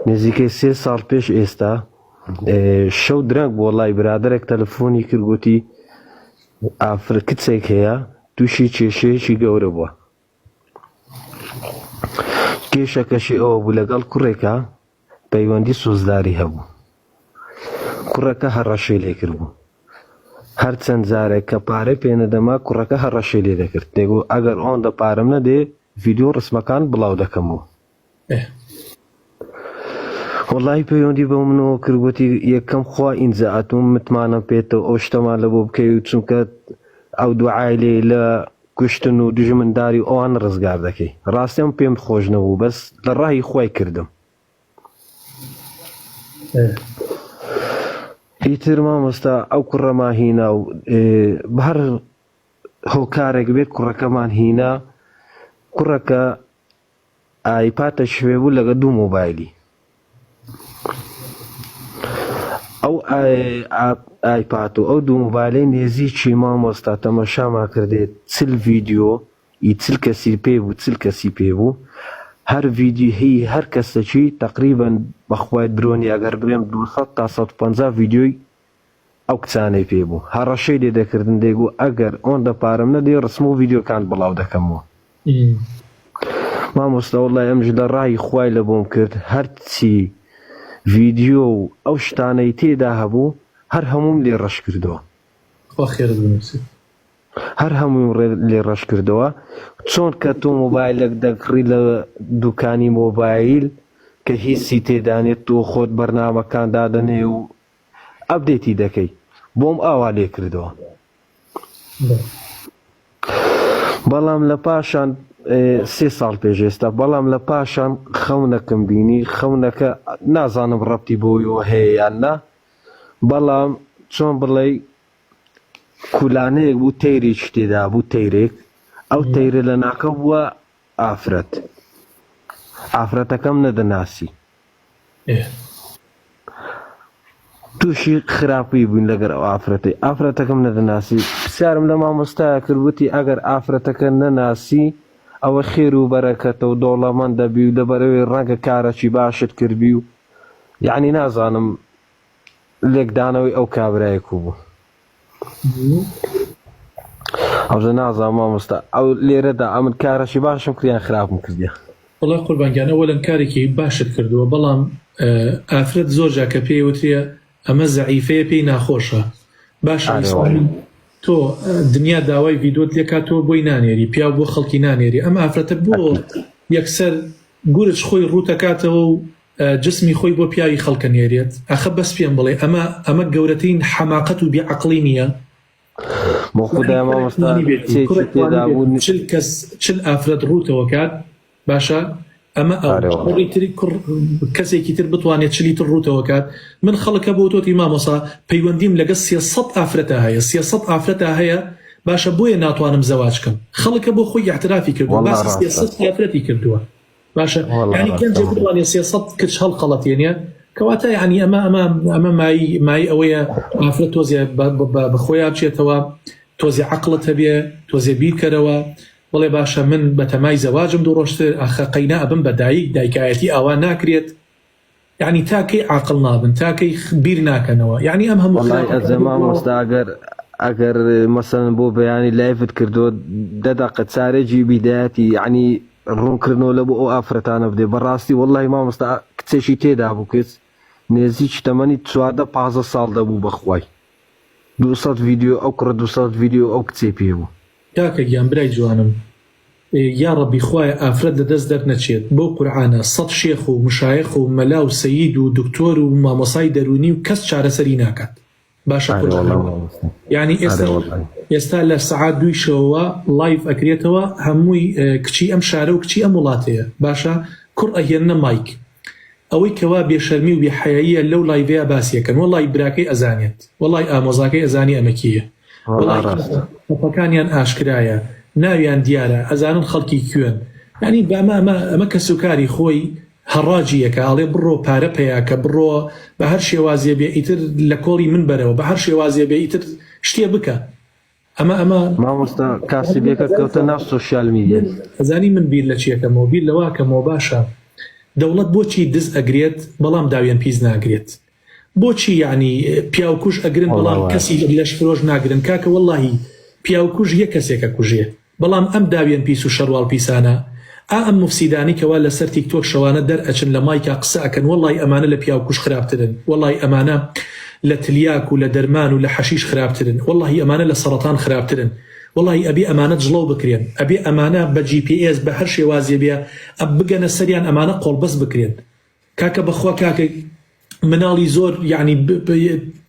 نزیکەی سێ ساڵ پێش ئێستا شەو درەنگ بوو وەڵای برادەرێک تەلەفۆنی کرد گوتی ئافر کچێک هەیە تووشی کێشەیەکی گەورە بووە کێشەکەشی ئەوە بوو لەگەڵ کوڕێکە پەیوەندی سۆزداری هەبوو کوڕەکە هەڕەشەی لێکردبوو هەر چەند جارێک کە پارەی پێنەدەما کوڕەکە هەڕەشەی لێ دەکرد دەیگوت ئەگەر ئەوەندە پارەم نەدێ ڤیدیۆ ڕسمەکان بڵاو دەکەمەوە وەڵاهی پەیوەندی بە منەوە کرد گوتی یەکەم خوا ئینجا ئەتوم متمانەم پێتەوە ئەو شتەمان لە بۆ بکەی و چونکە ئەو دوعای لێ لە کوشتن و دژمنداری و ئەوان ڕزگار دەکەی ڕاستی ئەم پێم خۆش نەبوو بەس لە ڕاهی خوای کردم ئیتر مامۆستا ئەو کوڕەما هینا و بە هەر هۆکارێک بێت کوڕەکەمان هینا کوڕەکە ئایپاتە شوێ بوو لەگە دوو مۆبایلی ئەو ئایپات و ئەو دوو مۆبایلەی نێزیکی مامۆستا تەمەشاما کردێت چل ڤیدیۆ ئی چل کەسی پێ بوو چل کەسی پێ بوو هەر ڤیدیۆ هی هەر کەسەکی تەقریبەن بەخوای درۆنی ئەگەر بڵێم 200 تا 150 ڤیدیۆی ئەو کچانەی پێ بوو هەڕەشەی لێ دەکردن دەیگوو ئەگەر ئۆندە پارەم نەدەی ڕسم و ڤیدیۆکانت بڵاو دەکەمەوە. مامۆستا وەڵای ئەمش لە ڕای خوای لە بۆم کرد هەرچی ڤیدیۆ و ئەو شتانەی تێدا هەبوو هەر هەمووم لێ ڕەش کردەوە. خوا خێرت بنووسێت. هەر هەموویم لێ ڕەش کردەوە چۆن کە تۆ مۆبایلێک دەکڕی لە دوکانی مۆبایل کە هیچی تێدانێت تۆ خۆت بەرنامەکان دادەنێ و ئەپدەیتی دەکەی بۆم ئاوا لێ کردەوە بەڵام لە پاشان سێ ساڵ پێش ئێستا بەڵام لە پاشان خەونەکەم بینی خەونەکە نازانم ڕەبتی بۆیەوە هەیە یان نا بەڵام چۆن بڵێ کولانەیەک بوو تەیرێکی تێدا بوو تەیرێک ئەو تەیرە لە ناکە بووە ئافرەت ئافرەتەکەم نەدەناسی تووشی خراپی بووین لەگەر ئەو ئافرەتەی ئافرەتەکەم نەدەناسی پرسیارم لە مامۆستایە کرد وتی ئەگەر ئافرەتەکە نەناسی ئەوە خێر و بەرەکەتە و دەوڵەمەند دەبی و لەبەرەوەی ڕەنگە کارەکی باشت کردبی و یعنی نازانم لێکدانەوەی ئەو کابرایە کو بوو ئەوجا نازانم مامۆستا ئەو لێرەدا ئەمن کارەکی باشم کرد یان خراپم کردیە. وەڵا قوربان گیان ئەوەلەن کارێکی باشت کردووە بەڵام ئافرەت زۆر جار کە پێی وترێ ئەمە زەعیفەیە پێی ناخۆشە باشە ئارێ ئیستا وەڵا. من تۆ دنیا داوای ڤیدۆت لێکا تۆ بۆی نانێری پیاو بۆ خەڵکی نانێری ئەم ئافرەتە بۆ ئەکید. یەکسەر گورج خۆی ڕووتەکاتەوە و جسمی خۆی بۆ پیاوی خەڵکە نێرێت ئەخە بەس پێم بڵێ ئەمە ئەمە گەورەترین حەماقەت و بێ عەقڵی نییە؟ بۆ خودای مامۆستا کچێکی تێدا بوو چل کەس چل ئافرەت ڕووتەوە کات باشە ئەمە ئەو کوڕی تری کوڕ کەسێکی تر بتوانێت چلی تر ڕووتەوە کات من خەڵکە بۆ تۆتی مامۆسا پەیوەندیم لەگە سێ ئافرەتە هەیە سێ ئافرەتە هەیە باشە بۆیە ناتوانم زەواج کەم خەڵکە بۆ خۆی احترافی کردو باسی سێ ئافرەتی کردووە باشە یعنی گەنجێک بتوانێت 300 کچ هەڵخەڵەتێنێ کەواتە یعنی ئەمە ئەمە ئەمە مای مای ئەوەیە ئافرەت تۆزێ بە خۆیان بچێتەوە تۆزێ عقلت هەبێ تۆزێ بیرکەرەوە بڵێ باشە من بەتەمای زەواجم دوو ڕۆژتر ئەخە قەینا ئەبم بە دایک دایکایەتی ئاوا ناکرێت یعنی تا کەی عاقڵ نابن تا کەی بیر ناکەنەوە یعنی ئەم هەموو وەڵای ئەزە مامۆستا ئەگەر ئەگەر مەسەلەن بۆ بەیانی لایڤت کردووە دە دەقە چارێکی بیدایەتی یعنی ڕوونکردنەوە لە بۆ ئەو ئافرەتانە بدێ بەڕاستی وەڵی مامۆستا کچێکی تێدا بوو کچ نێزیکی تەمەنی 14 15 ساڵ دەبوو بەخوای 200 ڤیدیۆ ئەو کوڕە 200 ڤیدیۆ ئەو کچێ پێ بوو. کاکە گیان برای جوانم یاڕەبی خوایە ئافرەت لە دەست دەرنەچێت بەو قورعانە سەت شێخ و مشایخ و مەلا و سەید و دکتۆر و مامۆسای دەرونی و کەس چارەسەری ناکات باشە ئارێ قورعان وەڵا مامۆستا یعنی ئارێ ئێستا وەڵای. ئێستا لە سەعات دووی شەوەوە live ئەکرێتەوە هەمووی کچی ئەم شارە و کچی ئەم وڵاتەیە باشە کوڕ ئەهێننە مایک ئەوەی کەوا بێشەرمی و بێحەیاییە لەو live ەیا باسی ئەکەن وەڵای براکەی ئەزانێت وەڵای ئامۆزاکەی ئەزانی ئەمە کێیە وەڵا وەڵای ڕاستە. خەتەکانیان ئاشکرایە ناویان دیارە ئەزانن خەڵکی کوێن یانی بامە ئەمە ئەمە کەسوکاری خۆی هەڕاجی ئەکا ئەڵێ بڕۆ پارە پەیاکە بڕۆ بە هەر شێوازێ بێ ئیتر لە کۆڵی من بەرەوە بە هەر شێوازێ بێ ئیتر شتێ بکە ئەمە ئەمە مامۆستا کاسبیەکە کەوتە ناو سۆشیال میدیا. ئەزانی من بیر لە چیەکەمەوە بیر لەوە ئەکەمەوە باشە. دەوڵەت بۆچی دز ئەگرێت بەڵام داوێن پیس ناگرێت؟ بۆچی یەعنی پیاوکوژ ئەگرن وەڵا بەڵام وایە. کەسی لەشفرۆش ناگرن کاکە وەڵاهی پیاوکوژ یەک کەسێک ئەکوژێ بەڵام ئەم داوێن پیس و شەرواڵ پیسانە ئا ئەم موفسیدانەی کەوا لەسەر تیک تۆک شەوانە دەر ئەچن لە مایکا قسە ئەکەن وەڵاهی ئەمانە لە پیاوکوژ خراپترن وەڵاهی ئەمانە لە تلیاک و لە دەرمان و لە حەشیش خراپترن وەڵاهی ئەمانە لە سەڕەتان خراپترن وەڵاهی ئەبێ ئەمانە جڵەو بکرێن ئەبێ ئەمانە بە جی پی ئێس بە هەر شێوازێ بێ بگەنە سەریان ئەمانە قۆڵبەست بکرێن کاکە بەخوا کاکە مناڵی زۆر یعنی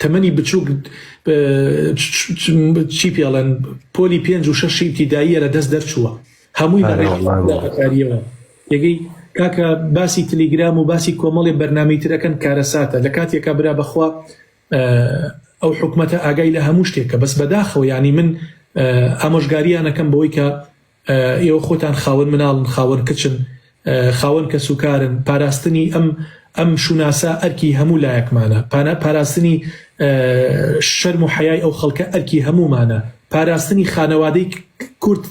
تەمەنی بچووک چی پێڵێن پۆلی پێنج و شەشی ئیبتیداییە لە دەست دەرچووە هەمووی لە ئەرێ ڕێگەی وەڵای وایە. خراپەکاریەوە تێگەی کاکە باسی تلیگرام و باسی کۆمەڵێ بەرنامەی ترەکەن کارەساتە لە کاتێکا برا بەخوا ئەو حکومەتە ئاگای لە هەموو شتێکە بەس بەداخەوە یعنی من ئامۆژگاریانەکەم بەوەی کە ئێوە خۆتان خاوەن مناڵن، خاوەن کچن، خاوەن کەسوکارن، پاراستنی ئەم ئەم شوناسە ئەرکی هەموو لایەکمانە، پاراستنی شەرم و حەیای ئەو خەڵکە ئەرکی هەموومانە، پاراستنی خانەوادەی کورد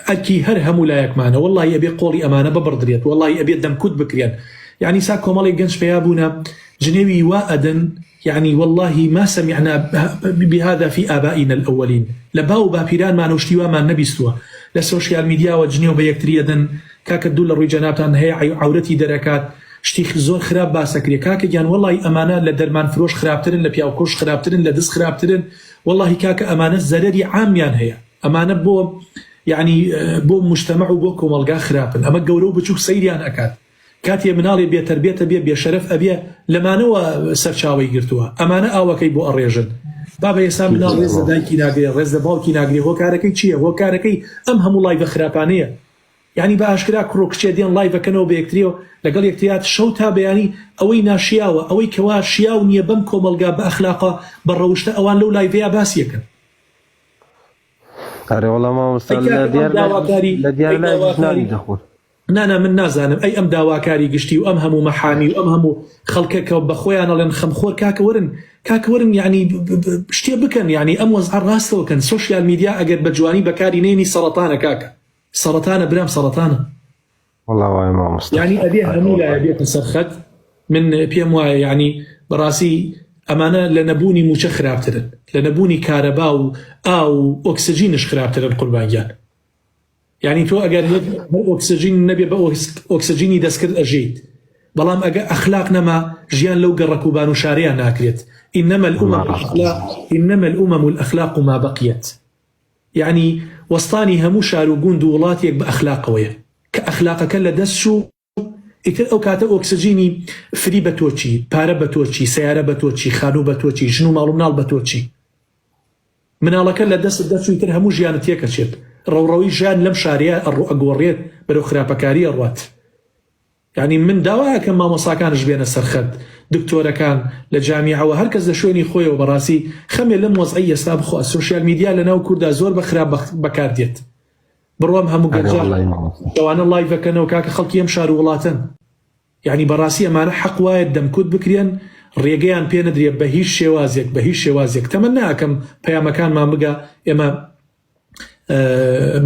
ئەرکی هەر هەموو لایەکمانە، وەڵڵاهی ئەبێ قۆڵی ئەمانە ببڕدرێت، وەڵڵاهی ئەبێ دەمکوت بکرێن، یانی سا کۆمەڵێک گەنج پەیا بوونە جنێوی وا ئەدەن یەعنی واللە ما سمعنا بهذا فی آبائنا الاولین لە باو و باپیرانمانەوە شتی وامان نەبیستووە لە سۆشیال میدیاوە جنێو بە یەکتری ئەدەن کاکە دوو لە ڕووی جەنابتان هەیە عەورەتی دەرەکات شتی زۆر خراپ باسەکرێ کاکە گیان وەڵی ئەمانە لە دەرمان فرۆش خراپترن لە پیاوکوژ خراپترن لە دز خراپترن وەڵی کاکە ئەمانە زەرەری عامیان هەیە ئەمانە بۆ یعنی بۆ مجتمع و بۆ کۆمەڵگا خراپن ئەمە گەورە و بچوک سەیریان ئەکات کاتێ مناڵێ بێ تەربیەتە بێ بێ شەرەف ئەبێ لەمانەوە سەرچاوەی گرتووە ئەمانە ئاوەکەی بۆ ئەڕێژن بابە ئێستا مناڵ ڕێز لە دایکی ناگرێ ڕێز لە باوکی ناگرێ هۆکارەکەی چییە هۆکارەکەی ئەم هەموو live ە خراپانەیە یعنی بە ئاشکرا کوڕ و کچێ دێن live ەکەنەوە بە یەکتریەوە لەگەڵ یەکتریات شەو تا بەیانی ئەوەی ناشیاوە ئەوەی کەوا شیاو نییە بەم کۆمەڵگا بە ئەخلاقە بە ڕەوشتە ئەوان لەو live ەیا باسیەکەن. ئەرێ وەڵا مامۆستا ئەی لە کاکە ئەم دیار لایڤیش داواکاری لە دیار ئەی لایڤیش داواکاری نانی دەخۆن. نانا من نازانم ئەی ئەم داواکاری گشتی و ئەم هەموو مەحامی و ئەم هەموو خەڵکە کە بە خۆیان ئەڵێن خەمخۆر کاکە وەرن کاکە وەرن یعنی شتێ بکەن یعنی ئەم وەزعە ڕاستەوە کەن سۆشیال میدیا ئەگەر بە جوانی بەکاری نێنی سەڕەتانە کاکە سەڕەتانە برام سەڕەتانە. وەڵا وایە مامۆستا. یعنی ئەبێ ئەرێ هەموو وەڵا. لایە بێتە سەر خەت من پێم وایە یعنی بەڕاستی ئەمانە لە نەبوونی مووچە خراپترن لە نەبوونی کارەبا و ئاو و ئۆکسجینش خراپترن قوربان گیان. یانی تۆ ئەگەر هەر ئۆکسجین نەبێ بە ئۆکسجینی دەستکرد ئەژیت بەڵام ئەگە ئەخلاق نەما ژیان لەو گەڕەک و بان و شارەیە ناکرێت إنما الأمم الأخلاق إنما الأمم الأخلاق ما بقيت یعنی وەستانی هەموو شار و گوند و وڵاتێک بە ئەخلاقەوەیە کە ئەخلاقەکە لە دەست چوو ئیتر ئەو کاتە ئۆکسجینی free بە تۆ چی پارە بە تۆ چی سەیارە بە تۆ چی خانوو بە تۆ چی ژن و ماڵ و مناڵ بە تۆ چی مناڵەکە لە دەستت دەرچوو ئیتر هەموو ژیانت تێکەچێت ڕەوڕەوەی ژیان لەم شارەیە ئەڕۆ ئەگۆڕێت بەرەو خراپەکاری ئەڕوات یانی من داوا ئەکەم مامۆساکانش بێنە سەر خەت دکتۆرەکان لە جامیعەوە هەر کەس لە شوێنی خۆیەوە بەڕاستی خەمێ لەم وەزعەی ئێستا بخوا سۆشیال میدیا لەناو کوردا زۆر بە خراپ بەکار دێت بڕوام هەموو ئەرێ گەنجان وەڵی مامۆستا. شەوانە live ئەکەنەوە کاکە خەڵکی ئەم شار و وڵاتەن یانی بەڕاستی ئەمانە حەق وایە دەمکوت بکرێن ڕێگەیان پێ نەدرێ بە هیچ شێوازێک بە هیچ شێوازێک تەمەنا ئەکەم پەیامەکانمان بگا ئێمە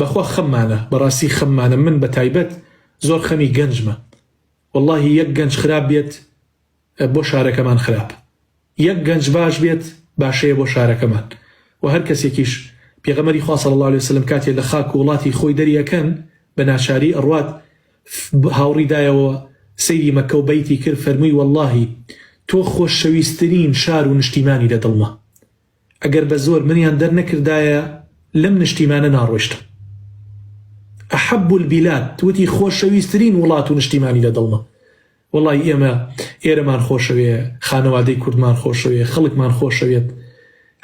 بەخوا خەممانە بەڕاستی خەممانە من بە تایبەت زۆر خەمی گەنجمە واللهی یەک گەنج خراپ بێت بۆ شارەکەمان خراپە یەک گەنج باش بێت باشەیە بۆ شارەکەمان وە هەر کەسێکیش پێغەمبەری خوا صلی اللە علیە وسلم کاتێ لە خاک و وڵاتی خۆی دەری ئەکەن بە ناچاری ئەڕوات هاوڕی دایەوە سەیری مەککە و بەیتی کرد فەرمووی وەڵڵاهی تۆ خۆشەویسترین شار و نشتیمانی لە دڵمە ئەگەر بە زۆر منیان دەرنەکردایە لەم نشتیمانە ناڕۆیشتم احب البلاد وتی خۆشەویسترین وڵات و نشتیمانی لە دڵمە وەڵای ئێمە ئێرەمان خۆشەوێ خانەوادەی کوردمان خۆشەوێ خەڵکمان خۆشەوێت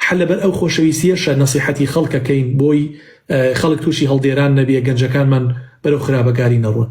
حە لەبەر ئەو خۆشەویستیەشە نەسیحەتی خەڵکەکەین بۆی خەڵک تووشی هەڵدێران نەبێ گەنجەکانمان بەرەو خراپەکاری نەڕۆن.